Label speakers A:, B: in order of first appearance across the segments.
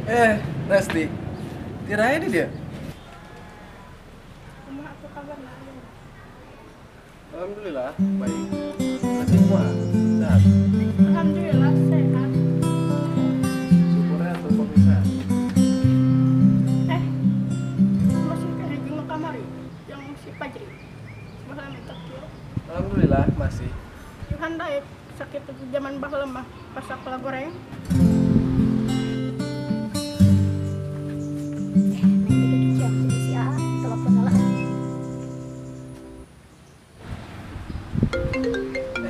A: Resti, tirai ini dia.
B: Kumaha atuh kabarna ayeuna?
A: Alhamdulillah, baik. Resti kumaha? Sehat.
B: Alhamdulillah sehat.
A: Syukurnya atuh pemirsa.
B: Masih kene jeung nu kamari yang si Fajri. Baheula minta kieu.
A: Alhamdulillah masih.
B: Yuhan daek sakit zaman baheula mah pas sakola goreng.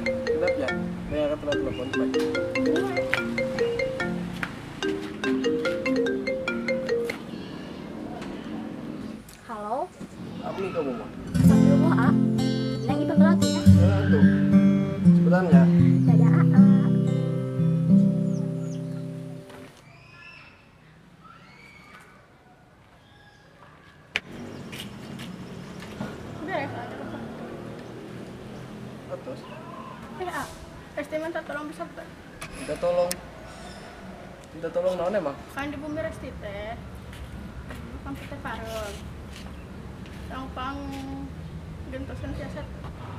A: Kenapa ya? Neng akan telepon Pak.
C: Halo.
A: Apa nih kamu mah?
C: Sampai rumah A. Neng ibu berlatih ya.
A: Tuh. Cepetan ya.
C: Dadah A.
B: Beres.
A: Terus?
B: Resti minta tolong bisa teh.
A: Minta tolong. Minta tolong naon emang?
B: Kan di bumi Resti teh. Pang teh pareng. Pang gentosan siasat.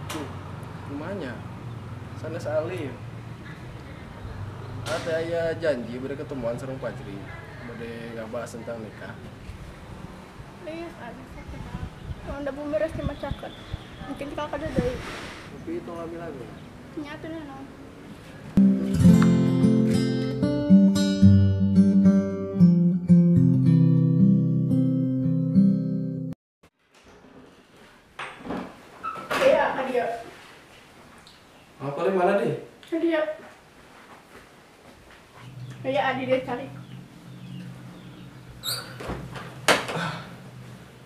A: Tuh, rumahnya. Sanes alim. Ada aya janji bade ketemuan sareng Fajri. Bade ngabahas tentang nikah.
B: Please, ada sakit. Kalau da bumi Resti mah caket. Mungkin kakak ada deui.
A: Tapi itu ngambil lagi.
B: Nyatu nih non. Iya, dia.
A: Apa paling mana deh?
B: Dia. Iya, Adi dia cari.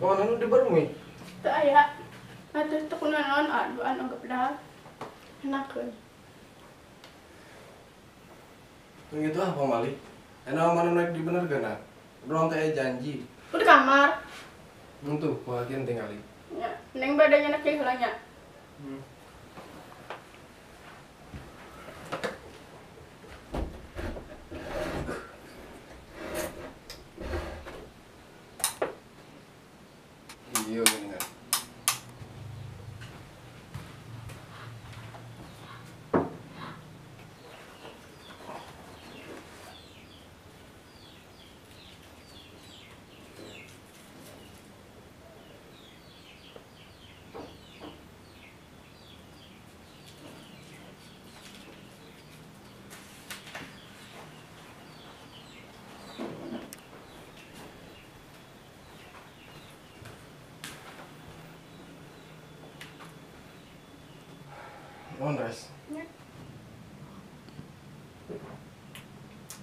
A: Mana nu di bumi?
B: Teu aya. Atuh teu kunaon aduan anggap dah. Enakeun.
A: Yang itu apa Mali? Enak mana naik di bener gana? Urang teh janji.
B: Udah kamar.
A: Tuh, bagian tinggali.
B: Ya, neng badannya nak heula nya.
A: Iya gini kan. Non res.
B: Ya.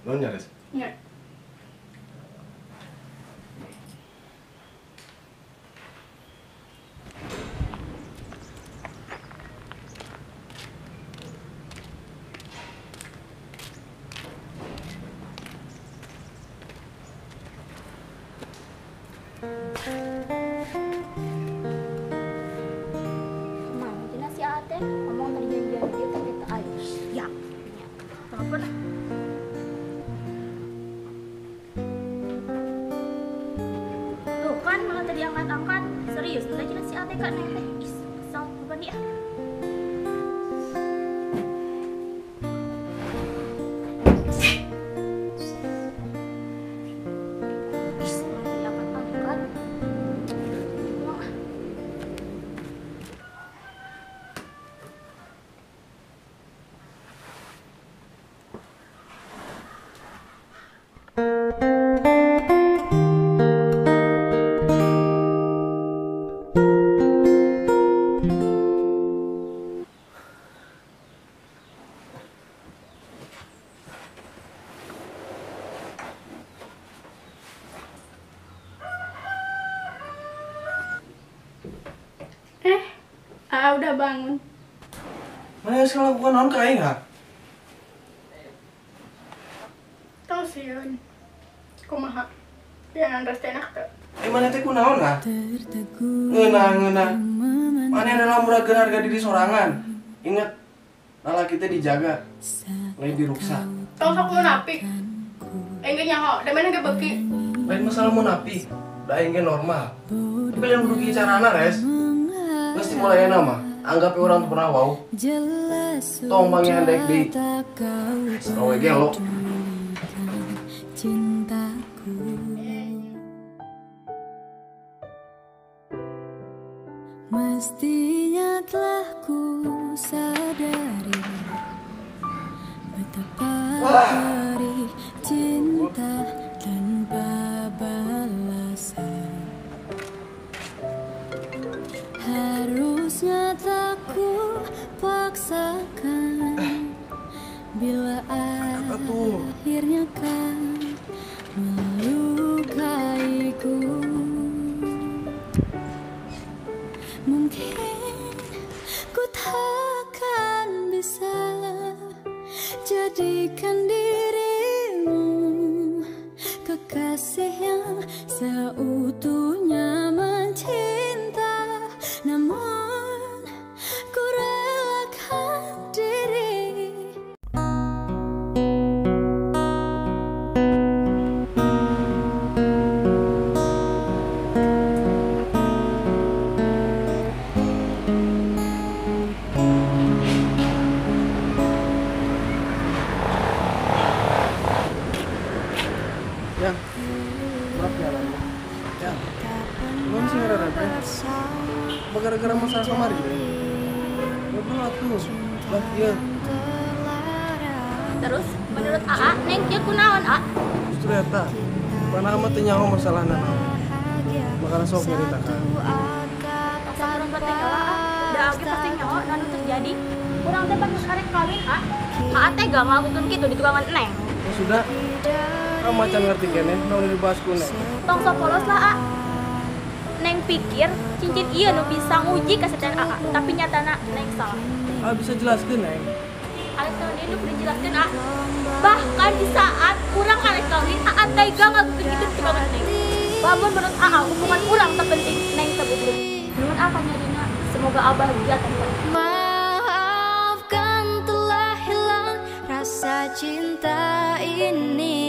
A: Non ya res.
B: Ya.
C: Kemana cenah si A teh ngomong tadi janjian dia tapi teu aya. Ya.
B: Apa dah?
C: Tuh kan malah tadi angkat-angkat. Serius teh cenah si A teh ka neng teh. Ih, kesel bukan dia. Ih, malah tadi angkat-angkat. Wah.
B: Ah, udah bangun.
A: Mana yang sekolah bukan non kain ha?
B: Tong sieun. Kumaha? Ya Andres teh enak teu?
A: Mana teh kunaon ha? Ngeunah. Mana adalah murahkeun harga diri sorangan. Ingat, lalaki teh dijaga, lain diruksak.
B: Tong sok munafik. Aing ge nyaho, da mana ge beuki.
A: Lain masalah munafik, da aing ge normal. Tapi lain kudu kieu carana, Res. Geus dimulai mah, anggap orang tuh pernah wow. Tong panggihan daek deui. Sarowe gelo.
D: Mestinya telah ku sadari betapa perih cinta tanpa balasan. Harusnya tak ku paksakan bila akhirnya kau melukaiku. Mungkin ku takkan bisa jadikan dirimu kekasih yang seutuhnya mencinta. Namun ku relakan diri.
A: Yang, maaf ya Lan. Yang, belum sih ngerepet. Apa gara-gara masalah kemarin? Ngobrol atuh, latihan.
C: Terus, menurut AA, Neng kieu kunaon, A?
A: Justru eta, mana amat teu nyaho masalahna naon. Makana sok nyaritakan.
C: Tong saturun penting heula, A. Da oge pasti nyaho nu terjadi. Urang teh pan geus arek kawin, A. AA teh gak ngalakukeun kitu di tukangan Neng.
A: Ya sudah, kamu macan ngerti kene, naon dibahas ku Neng.
C: Tong sok polos lah, A. Neng pikir cincin ieu nu bisa nguji kesetiaan AA, tapi nyatana Neng salah.
A: A bisa jelaskeun, Neng.
C: Arek tahun ini udah dijelaskeun, A. Bahkan di saat urang arek kawin, AA tega ngelakuin gitu di tukangan Neng. Lamun menurut AA hubungan urang terpenting Neng terbukti. Menurut apa nyarina? Semoga A bahagia tanpa.
D: Maafkan telah hilang rasa cinta ini.